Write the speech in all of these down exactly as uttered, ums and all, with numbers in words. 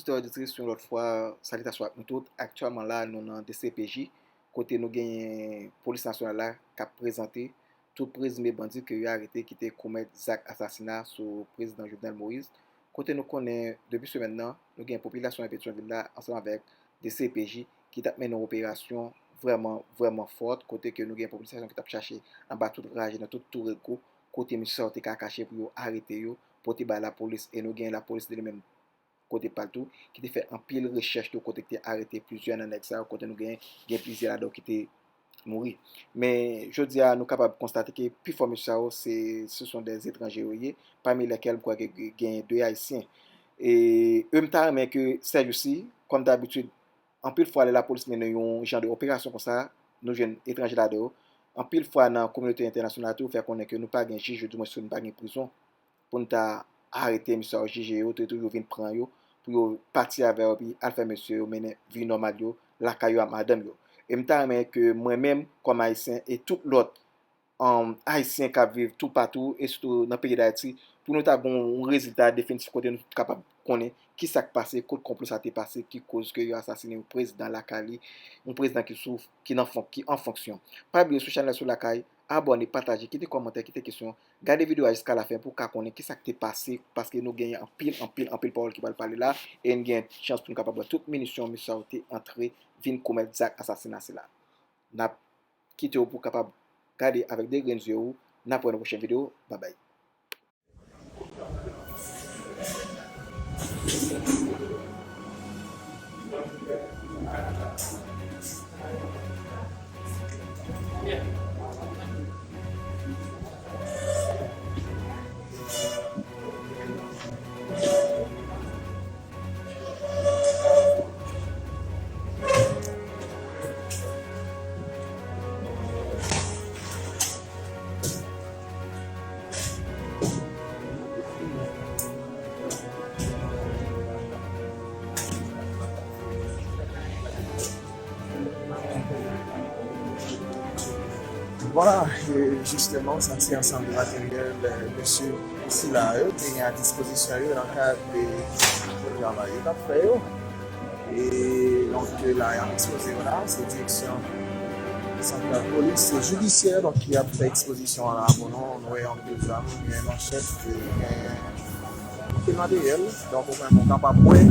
oditè, oditris, yon lòt fwa, salitasyon ak nou tout. Aktyèlman la, nou nan D C P J, kote nou genyen Polis Nasyonal la k ap prezante tout prezime bandi ke yo arete ki te komèt zak asasina sou Prezidan Jovenel Moïse. Kote nou konnen, depi semèn nan, nou gen popilasyon Petyonvil la, ansanm avèk D C P J, ki t ap mennen yon operasyon vrèman, vrèman fòt, kote ke nou gen popilasyon ki t ap chache anba tout raje, nan tout tou regwo, kote mesye sa yo te ka kache pou yo arete yo, pote bay lapolis, e nou gen lapolis de li menm kote pa l tou, ki te fè anpil rechèch tou, kote ki te arete plizyè nan nèg sa yo, kote nou gen, gen plizyè ladan yo ki te mouri. Men, jodi a, nou kapab konstate ke pifò mesye sa yo, se, ce sont des étrangers yo ye, pami lèkèl m kwè ke gen de Ayisyen. E, e m ta renmen ke, sèjousi, kòm dabitid, anpil fwa, lè lapolis mennen yon jan de operasyon konsa, nou jwenn etranje ladan yo. Anpil fwa, nan kominote entènasyonal tou, fè konnen ke nou pa gen jij, oudimwens nou pa gen prizon pou n ta arete misye yo, jije yo, tou, tou, yo vin pran yo, pou yo pati avè yo, epi al fè mesye yo mennen vi nòmal yo, lakay yo ak madanm yo. E m ta renmen ke mwen menm, kòm Ayisyen, e tout lòt, um, Ayisyen k ap viv toupatou, e sitou nan peyi Dayiti, pou nou ta gen yon rezilta definitif kote nou kapab konnen ki sa k pase, kot konplo sa te pase, ki koz ke yo asasinen yon prezidan lakay li, yon prezidan ki sou, ki nan fon-, ki an fonksyon. Pa bliye sou chanèl Sou Lakay, abòne, pataje, kite kòmantè, kite kesyon. Gade videyo a jiska lafen pou w ka konnen ki sa k te pase, paske nou genyen anpil, anpil, anpil pawòl ki pral pale la, e n gen chans pou n kapab wè tout minisyon misye yo te antre vin komèt zak asasina sila. N ap kite w pou w kapab gade avèk de grenn zye w. N ap wè nan pwochèn videyo. Babay. Vwala, e jisteman, sa se ansanm de materyèl, e, mesye sila yo te gen a dispozisyon yo nan kad de travay yo t ap fè yo. E donk, la, y ap ekspoze yo la, se direksyon santral polis jidisyè, donk, ki ap fè ekspozisyon an la pou nou. Nou wè anpil zam, gen manchèt, gen anpil materyèl. Donk, ou menm, ou kapab wè.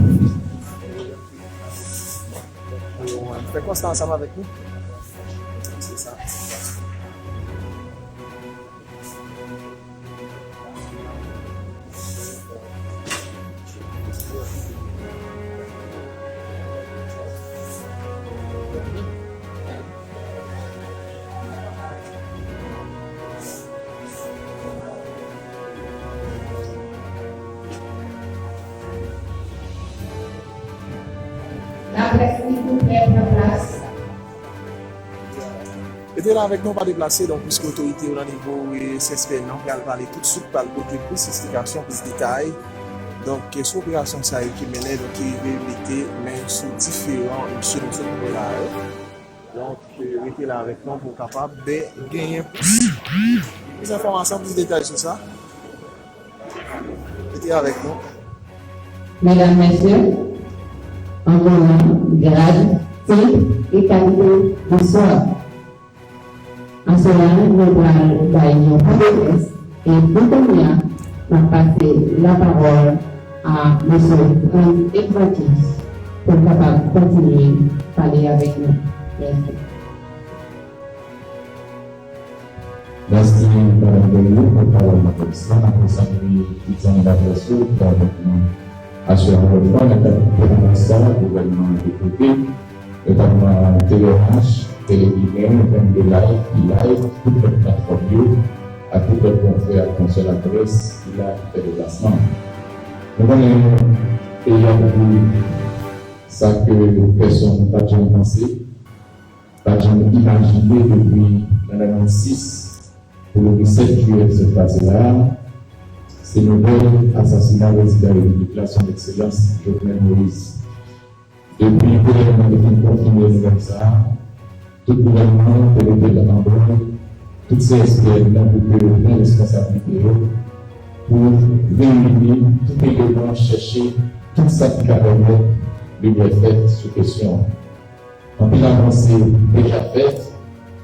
Fè konsta ansanm avèk nou. Se sa. Laprès, silvouplè, pran plas. Rete la avèk nou, pa deplase, donk, piske otorite yo nan nivo, e, C S P N nan pral pale toutswit, pral pote plis esplikasyon, plis detay. Donk, e, sou operasyon sa yo ki mennen, donk, ki rive mete men sou diferan mesye nou sot pale la yo. Donk, e, rete la avèk nou pou w kapab, ben, genyen plis, plis enfòmasyon, plis detay sou sa. Rete avèk nou. Medam, mesye, an onan, grad, tit e kalite, bonswa. Aswè a, nou pral bay yon pòtoprens e pou kounye a, m ap pase lapawòl a mesye Franz Exantus pou l kapab kontinye pale avèk nou. Mèsi. Mèsi, madanm Bèlou, pòtpawòl laprès la. N ap salye tout zanmi laprès yo ki avèk nou aswè a yon lòt fwa nan kad konferans sa a gouvènman an te pote, notamman Tele H, Tele Ginen, M D Live, P Live, tout lòt platfòm yo, ak tout lòt konfrè ak konsè laprès ki la, ki fè deplasman. Nou konnen peyi a kouvri sa ke pèsonn pa t janm panse, pa t janm imajine depi nan lane sis pou rive sèt jiyè ki sot pase la a, se nouvèl asasina prezidan repiblik la, Son Ekselans Jovenel Moïse. Depi gouvènman an te fin konfime nouvèl sa a, tout gouvènman an te mete l an branl, tout C S P N nan pou ke yo pran responsablite yo, pou reyini tout eleman, chèche tout sa ki ka pèmèt limyè fèt sou kesyon an. Anpil avanse deja fèt,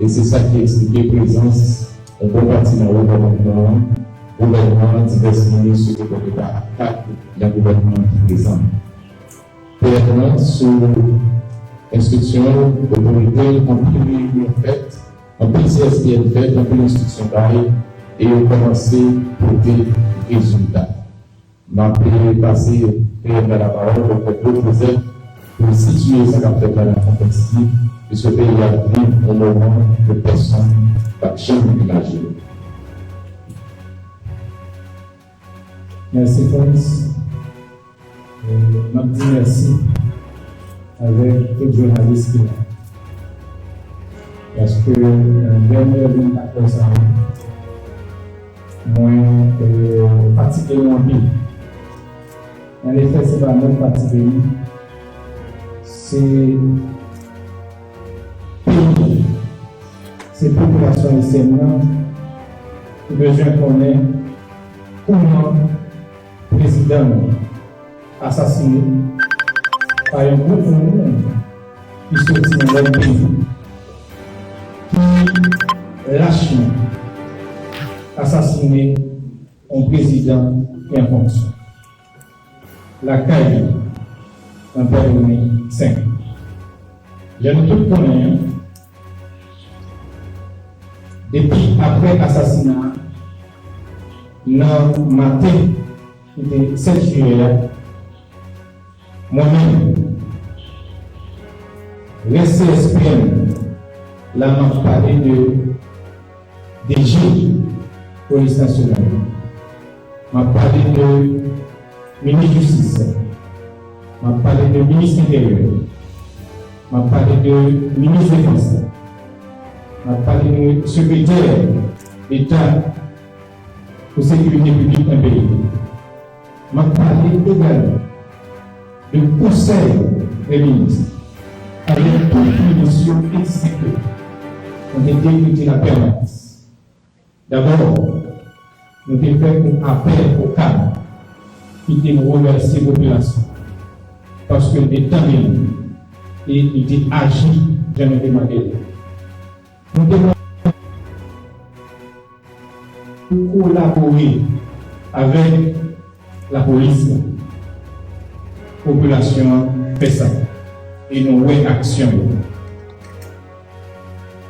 e se sa ki eksplike prezans yon bon pati nan wo gouvènman an, gouvènman an, divès minis yo te pote pa atak nan gouvènman an ki prezan. P N nan, sou enstriksyon l, otorite l, anpil reyinyon fèt, anpil C S P N fèt, anpil enstriksyon bay, e yo kòmanse pote rezilta. M ap pase P N nan lapawòl, Doktè Claude Joseph, pou l sitiye sa k ap fèt la nan kontèks li, piske peyi a ap viv yon moman ke pèsonn pa t janm imajine. Mèsi, Frantz. E, m ap di mèsi avèk tout jounalis ki la. Paske, e, lè m leve m pa kwè sa, mwen, e, fatige nou anpil. Anefè, se pa mwen k fatige nou. Se peyi, se popilasyon ayisyèn nan ki bezwen konnen kouman prezidan nou asasine pa yon gwoup moun ki soti nan lòt peyi, ki lachman asasine yon prezidan ki an fonksyon lakay li nan Pèlerinen senk. Jan nou tout konnen, depi apre asasina a, nan maten ki te sèt jiyè a, mwen menm, rès C S P N, la m ap pale de D G Polis Nasyonal, m ap pale de minis jistis, m ap pale de minis enteryè, m ap pale de minis defans, m ap pale de sekretè deta pou sekirite piblik nan peyi. M ap pale egalman de konsèy dè minis, avèk tout minis yo ekzekite. Nou te dekrete lapèmanans. Dabò, nou te fè yon apèl o kalm ki te remèsye popilasyon paske l te tande nou e li te aji jan nou te mande l. Nou te kolabore avèk lapolis la. Popilasyon an fè sa. E nou wè aksyon yo.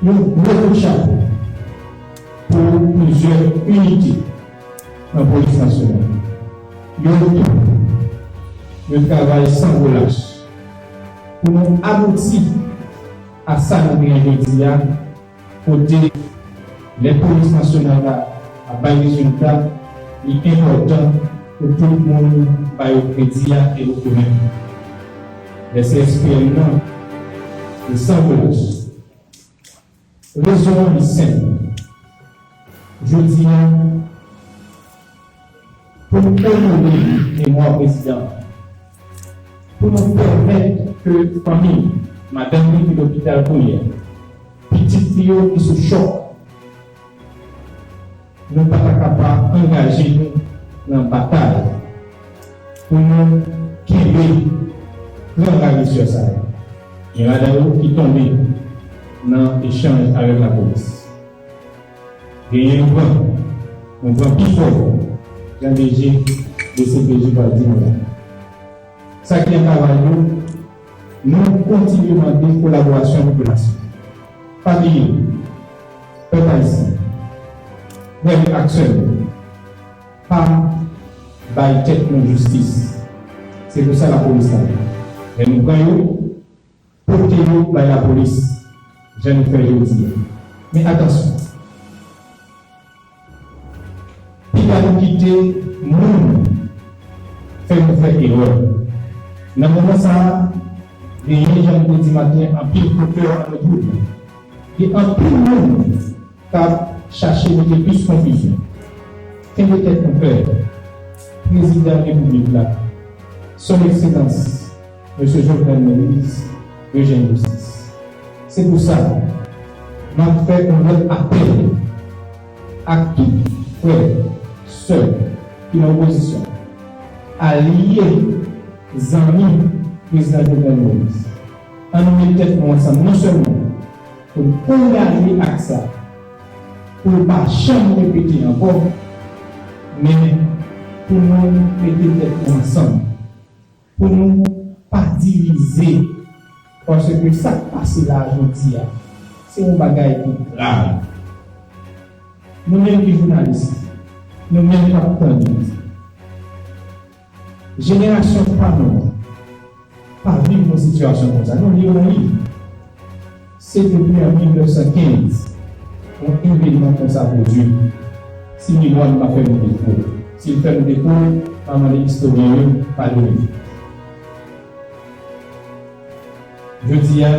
Yon gwo kout chapo pou plizyè inite nan Polis Nasyonal. Yo tout, yo travay san relach pou nou abouti a sa nou genyen jodi a, kote lè Polis Nasyonal la ap bay rezilta, li enpòtan pou tout moun ba yo kredi a e rekonèt yo. Lè C S P N nan, se san relach. Rezon an li senp. Jodi a, pou n onore memwa prezidan an, pou nou pèmèt ke fanmi madanm li ki lopital kounye a, pitit li yo ki sou chòk, nou pa ta ka pa angaje nou nan batay pou nou kenbe gran ravizè sa yo. Gen ladan yo ki tonbe nan echanj avèk lapolis. Genyen nou pran, nou pran pi fò, jan D G D C P J pral di nou la. Sa ki an travay yo, nou kontinye mande kolaborasyon popilasyon. Pa bliye, pèp ayisyen, frè ak sè m, pa bay tèt nou jistis. Se pou sa lapolis la la. Lè nou pran yo, pote yo bay lapolis, jan nou fè jodi a. Men atansyon, piga nou kite moun fè nou fè erè. Nan moman sa a, genyen, jan m te di maten, anpil kontè an nou twouble. Gen anpil moun k ap chache mete plis konfizyon. Kenbe tèt nou klè. Prezidan Repiblik la, Son Ekselans Mesye Jovenel Moïse, bezwen jistis. Se pou sa, m ap fè yon lòt apèl ak tout frè, sè ki nan opozisyon, aliye zanmi prezidan Jovenel Moïse. Ann nou met tèt nou ansanm, non sèlman pou n kondannen ak sa, pou l pa janm repete ankò, men pou nou mete tèt nou ansanm, pou nou pa divize, paske sa k pase la a jodi a, se yon bagay ki grav. Nou menm ki jounalis, nou menm k ap tande, jenerasyon pa nou an pa viv yon sitiyasyon konsa. Nou li yo nan liv. Se depi an mil nèf san kenz yon evènman konsa pwodui. Si memwa n pa fè nou defo, si l fè nou defo, m a mande istoryen yo padone. Jodi a,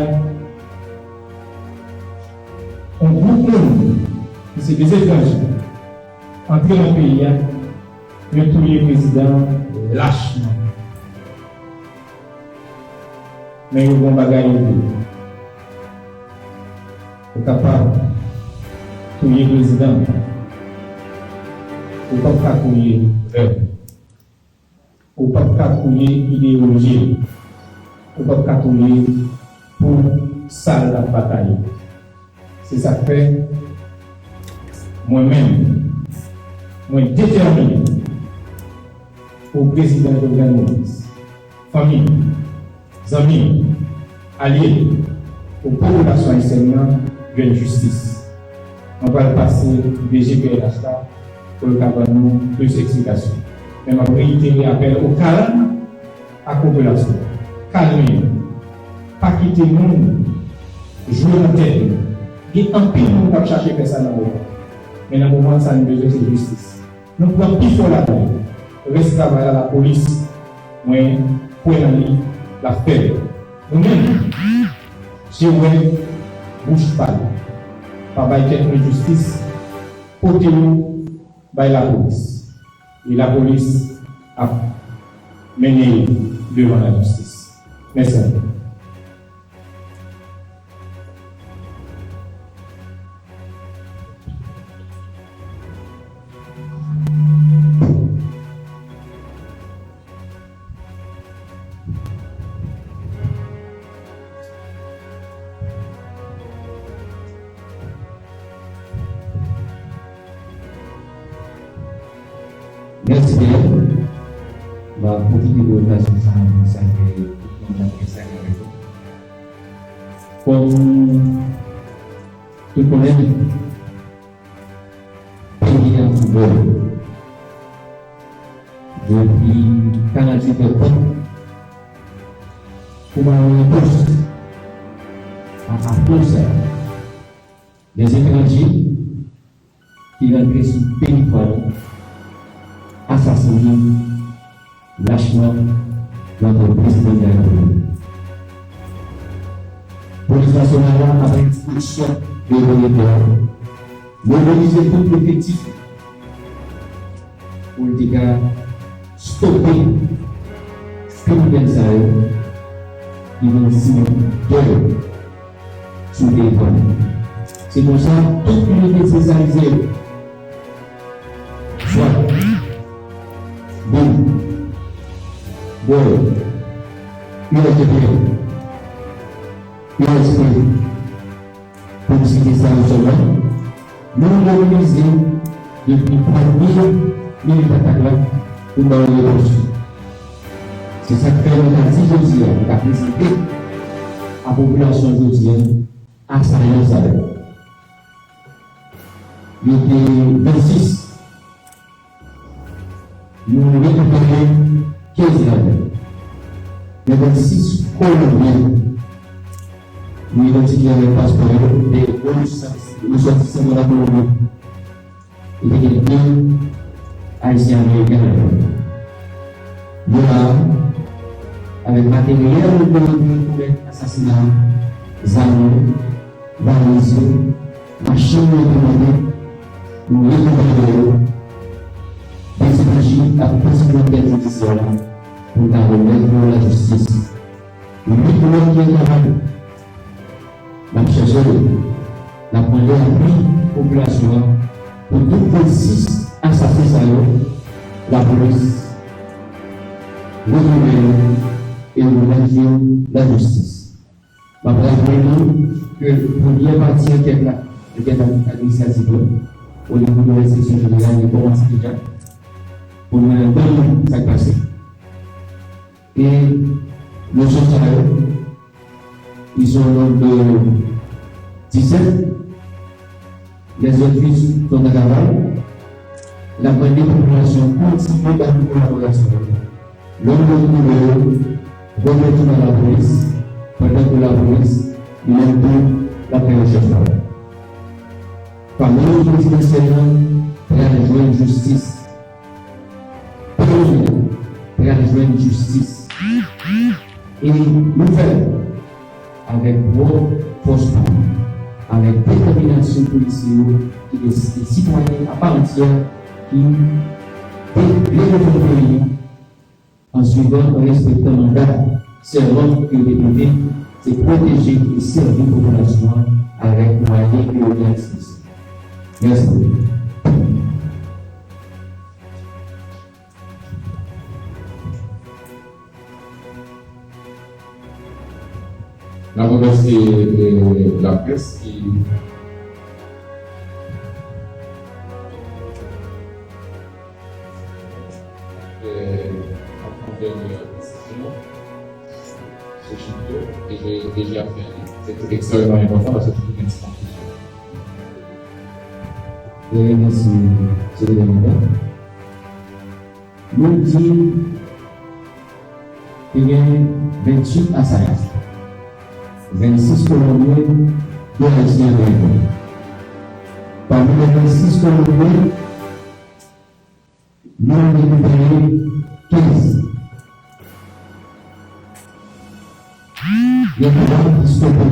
yon gwoup moun ki se de etranje antre nan peyi a, yo touye prezidan an lachman. Men yo gen yon bagay yo di. Ou kapab touye prezidan, ou p ap ka touye pèp. Ou p ap ka touye ideyoloji l. Ou p ap ka touye l pou sa l ap bataye. Se sa k fè, mwen menm, mwen detèmine pou prezidan Jovenel Moïse, fanmi l, zanmi l, alye l, pou popilasyon ayisyèn nan jwenn jistis. Mwen pral pase D G P N H la pou l ka ban nou plis eksplikasyon. Men m ap reyitere apèl o kalm ak popilasyon. Kalme yo. Pa kite moun jwe nan tèt nou. Gen anpil moun k ap chache fè sa nan moman. Men nan moman sa, nou bezwen se jistis. Nou pran pi fò ladan yo. Rès travay la, lapolis, mwen kwè nan li, l ap fè l. Nou menm, je wè, bouch pale. Pa bay tèt nou jistis, pote yo bay lapolis. E lapolis ap mennen yo devan lajistis. Mèsi anpil. Mèsi byen. M ap pwofite de okazyon sa a pou m salye tout moun k ap gen sa gen rezo. Kòm tout konnen, peyi a fou bò. Depi karanntuit èdtan, pou mare yon pòs a afwè sa. Lèzetranje ki rantre sou teritwa nou asasinen lachman lòt prezidan de la Repiblik. Polis nasyonal la, apre enstriksyon de otorite a, mobilize tout efektif pou l te ka stope kriminèl sa yo ki vin simen dèyè sou teritwa nou. Se konsa, tout inite espesyalize yo, swat, bim, bòl, U S G P, U S P, pou m site sa yo sèlman, nou mobilize depi premye minit atak la pou n ba yo repons. Se sa k fè nou ka di jodi a, nou ka prezante a popilasyon jodi a asayan sa yo. Yo te vennsis. Nou rekipere kenz ladan yo. Gen vennsis Kolonbyen. Nou idantifye avèk paspò yo, de resòtisan de la Kolonbi. Li te gen de Ayisyen Ameriken ladan yo. Yo la a, avèk materyèl ke yo te komèt asasina, zam yo, valiz yo, machin yo te mande, nou rekipere yo. D C P J ap kontinye ankèt jidisyè la pou l ka remèt yo lajistis. Uit lòt ki an kavale, n ap chèche yo. N ap mande apui popilasyon an pou tout vennsis asasen sa yo, lapolis retwouve yo e remèt yo lajistis. M ap raple nou ke premyè pati ankèt la, ankèt ad-, administratif la, o nivo de enspeksyon jeneral, li kòmanse deja pou nou konprann sa k pase. E mesye sa yo, ils sont au nombre de dix-sept. Lèzòt uit, fè travay. N ap mande popilasyon an kontinye ba nou kolaborasyon. Lè nou retwouve yo, remèt yo nan lapolis, pandan ke lapolis li menm tou l ap fè rechèch pa l. Fanmi prezidansyèl lan pral jwenn jistis. Pèp pral jwenn jistis. E nou fè l avèk pwòp fòs pa nou, avèk detèminasyon polisye yo ki de, de sitwayen apaantyè ki de, vle defann peyi nou an swivan, an respektan manda, sèl lòd ke yo te pote, se pwoteje e sèvi popilasyon an avèk mwayen ke yo gen a dispoze. Mèsi. N ap remèsye, eh, laprès ki, eh, ap pran dènye desizyon sou chif yo, e je, e je ap fè li. Se ekstrèmman enpòtan paske toujou gen ti konfizyon. E mèsi, Sekretè Manda. Nou di te gen venntuit asayas, vennsis Kolonbyen, de Ayisyen ameriken. Pami lè vennsis Kolonbyen, nou rekipere kenz. Gen twa ki stope.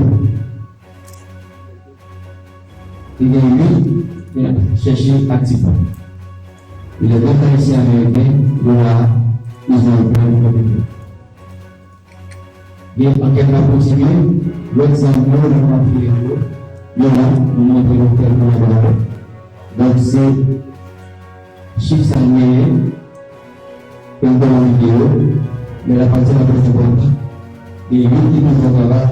E gen uit ki ap chèche aktivman. E lè de Ayisyen ameriken, yo la, ils ont été retrouvés. Gen ankèt la kontinye, lòt zam yo, nou konn ap file yo, yo la, nou montre nou fè kolaborasyon. Donk, se chif sa n genyen, ke n te anvi yo, men la pati la plis enpòtan, gen youn ki toujou an travay,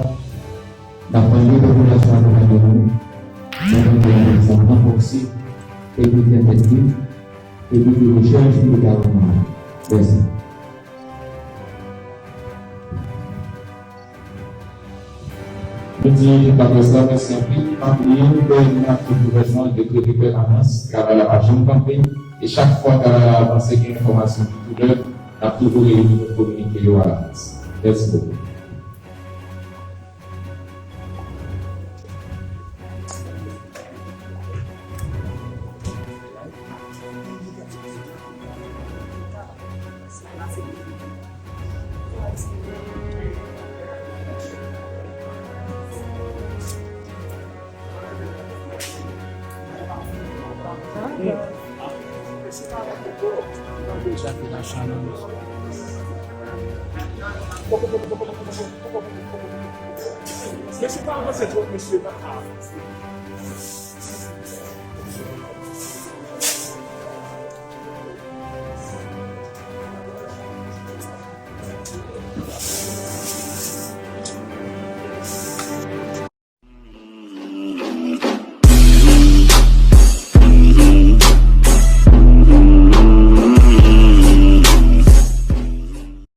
n ap mande popilasyon an akonpanye nou, nan konpanye sa ranfòse, epi fè tèt li, epi fè rechèch pou li ka rann mwayen. Mèsi. Nou di tout laprès la mèsi anpil. Pa bliye, P M ak tout gouvènman dekrete pèmanans, travay la pa janm kanpe, e chak fwa travay la avanse, gen enfòmasyon ki tou nèf, n ap toujou reyini pou kominike yo alavans. Mèsi bokou. Mesye pa avanse twòp, mesye pa ka avanse.